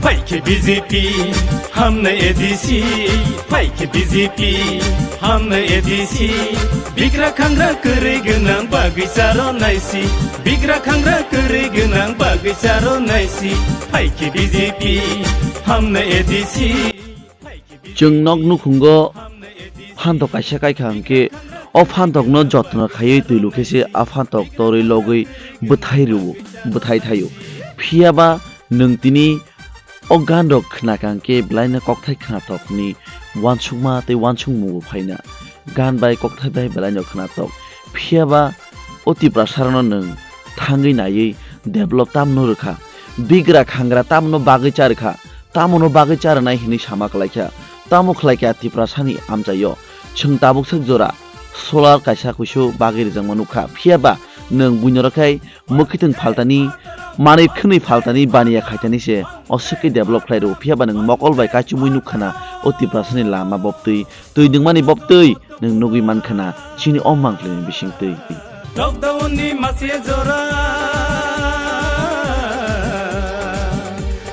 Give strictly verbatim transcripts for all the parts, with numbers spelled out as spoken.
Phaikhe B J P, hamna A D C. Phaikhe B J P, hamna A D C. Bigra khangra kwrwi gwnang bagwi charo naisi. Bigra khangra kwrwi gwnang bagwi charo naisi. Phaikhe B J P, hamna A D C. Chwng nok nukhungo phantok kaisa kaikha hwnkhe, o phantokno jotno khaiwi twi lukhe se a phantok torwi logwi bwthai rwo, bwthai thaio. Phiya ba nwng tini o gan rok khna kha hwnkhe belaino kokthai khnathokni uansukma tei uansukmung bo phaina. Gan bai kokthai bai belaino khnathok. Phiya ba o Tiprasarokno nwng thangwi naiwi develop tamno rwkha. Bigra khangra tamno bagwi cha rwkha. Tamono bagwi cha rwnai hinwi sama khlaikha. Tamo khlaikha Tiprasani amchaio. Chwng tabuk swk jora solar kaisa kuisu bagwi rijak ma nukha. Phiya ba nwng buino rwkhai mwkhwtwng phaltani, manwi khwnwi phaltani baniya khaitani se o swkhe develop khlai rwo. Phiya ba nwng mokol bai kaichumwi nukha na o Tiprasani lama bobtwi, twi nungmani bobtwi nwng nugwi mankha na chini o mangkhlini bisingtwi. Lockdown ni masiya jora,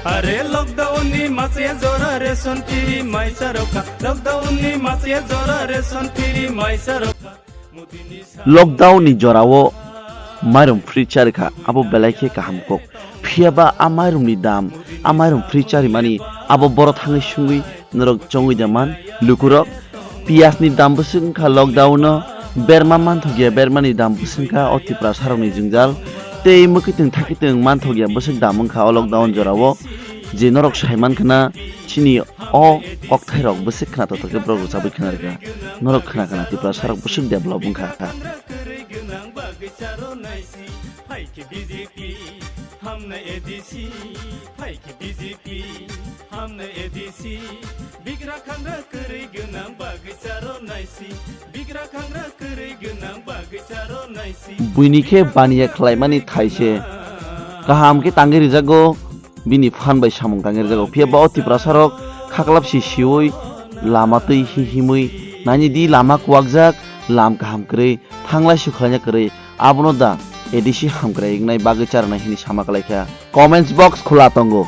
are lockdown ni masiya jora ration free mai charokha. Lockdown ni masiya jora ration free mai charokha. Lockdown ni jorao mairum free charikha, abo belai khe kaham kok. Phiya ba a mairumni dam, a mairum free charimani abo boro thangwi sungwi norok chongwi da man lukurok. Piyasni dam bwswk wngkha lockdown o, berma manthokya bermani dam bwswk wngkha o Tiprasarokni jwngjal. Tei mwkhwtwng thakhwtwng manthokya bwswk dam wngkha o lockdown jorao. Je norok saimankha na chini o kokthairok bwswk khna totokhe borok rwchabwi khna rwkha. Norok khna khna Tiprasarok bwswk develop wngkha. Phaikhe B J P, hamna A D C. Phaikhe B J P, hamna A D C. Bigra khangra kwrwi gwnang bagwi charo naisi. Bigra khangra kwrwi gwnang bagwi charo naisi. Buini khe baniya khlaimani thaise kaham khe tangwi rijago, bini phan bai samung tangwi rijago. Phiya ba o Tiprasarok khaklap si siwi lama twi hi himwi naini di lama kuwakjak, lam kaham kwrwi, thanglai su khlaina kwrwi, abono da A D C hamkrai wngnai bagwi charwnai hini sama kalaikha. Comments box khula tongo.